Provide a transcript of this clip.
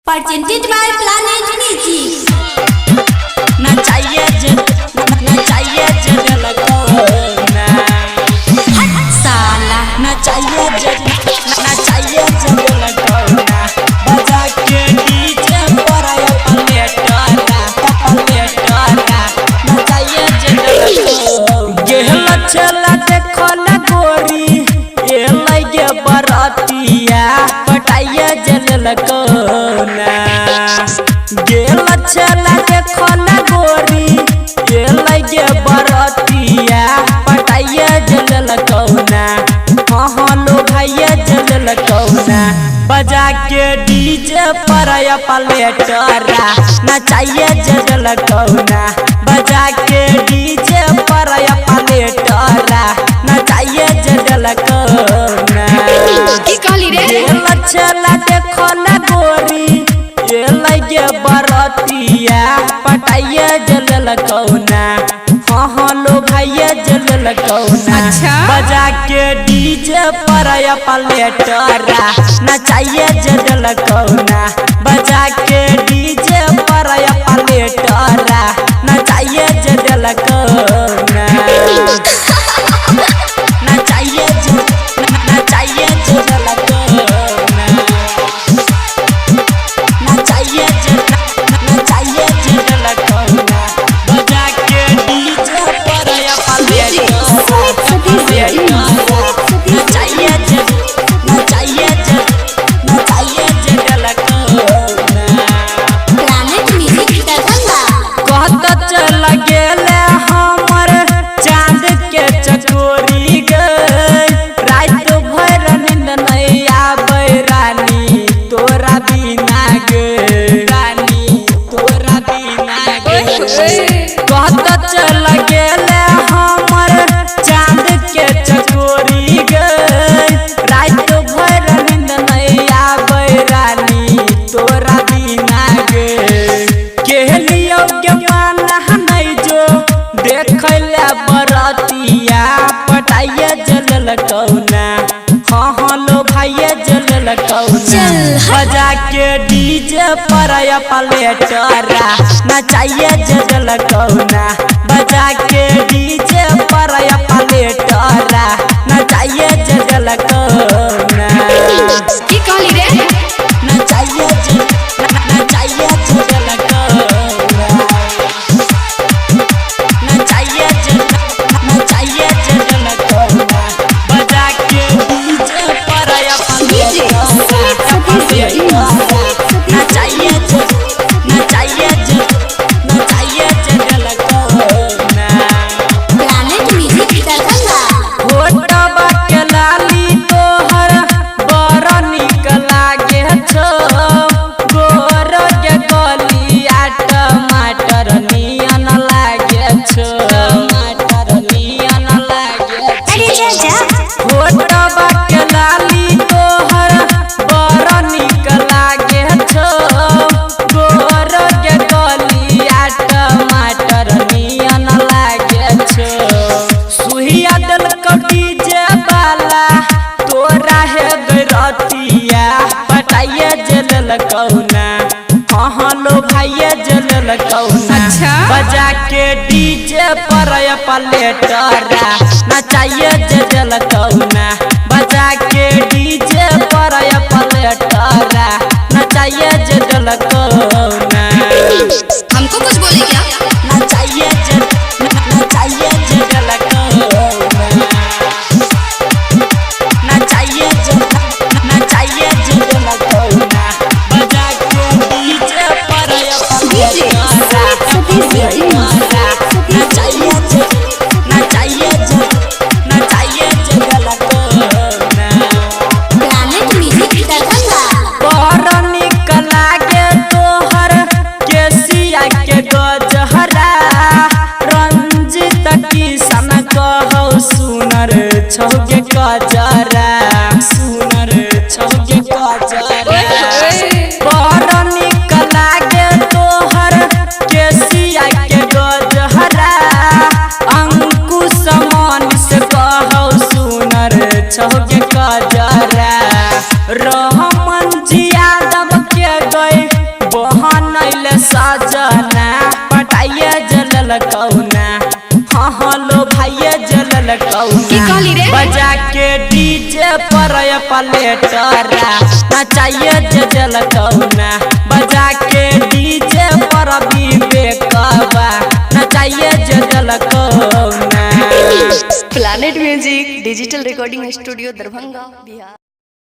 Presented by Planet Music. नचाइए जे नचाइए जे लकोना हट साला। नचाइए जे नचाइए जे लकोना बजा के डीजे पर पलेटरा पलेटरा नचाइए जे लकोना गेहल चला देखो ना गोरी ए लगे बरतिया पटाइए जे लकोना गेल चला देखो ना गोरी ए लगे बरतिया पटाइए जे लकोना हाँ हाँ लो भाइये जे लकोना बजा के डीजे पर पलेटरा नचाइए जे लकोना बजा के डीजे पर पलेटरा नचाइए जे लकोना की कहली रे? गेल चला देखो ना गोरी ए लगे बरतिया पटाइए जल लकोना हाँ हाँ लो भाइये जल लकोना अच्छा। बजा के डीजे पर पलेटरा नचाइए जल लकोना बजा के डीजे पर पलेटरा नचाइए जल लकोना नचाइए जे नचाइए जे लकोना नचाइए जे नचाइए जे लकोना बजा के डीजे पर पलेटरा नचाइए जे नचाइए जे नचाइए जे लकोना Planet Music Darbhanga. कहत चल गेले हमर चांद के चकोरी गई रात भर नींद नहीं आबै रानी तोरा बिना गे रानी तोरा बिना गे कहत चल गेले हमर चांद के चकोरी गई रात भर नींद नहीं आबै रानी तोरा बिना गे केहलियो के माना नहीं जो देखले बरतिया पटाइए जल लकौना हाँ हाँ लो भाइये जल लकौना चल हट। बजा के डीजे पर पलेटरा नचाइए जल लकौना बजा के डीजे पर पलेटरा नचाइए जल लकौना की कहली रे? नचाइए जे नचाइए जे लकोना नचाइए जे नचाइए जे लकोना बजा के डीजे पर पलेटरा नचाइए जे नचाइए जे नचाइए जे लकोना Planet Music Darbhanga. होटबा के लाली तोहर बड़ नीक लागे छौ गोर के गलिया टमाटर नियन लागे छौ टमाटर नियन लागे अरे जा जा। होटबा के लाली तोहर बड़ नीक लागे छौ गोर के गलिया टमाटर नियन लागे छौ सुहिया देलकौ डीजे वाला तोरा हे गैरतिया पटाइए जे लकौना हाँ हाँ लो भाइये जे लकौना अच्छा। बजा के डीजे पर पलेटरा नचाइए जे लकौना बजा के डीजे पर पलेटरा नचाइए जे लकौना हमको कुछ बोले क्या? नचाइए जे नचाइए जे लकौना नचाइए जे नचाइए जे लकौना बजा के डीजे पर पलेटरा नचाइए जे नचाइए जे नचाइए जे लकौना Planet Music Darbhanga. बड़ नीक लागे तोहर केसिया के गजहरा रंजित किशन कहौ सुनर छौ गे गजरा सुनर छौ गे गजरा बड़ नीक लागे तोहर केसिया के गजहरा अंकुश मनीष कहौ सुनर छौ गे गजरा रहमन जी यादव के गई पलेटरा नचाइए जजल कौना बजा के डीजे पर विवेकवा नचाइए जजल कौना। Planet music digital recording studio, Darbhanga, Bihar.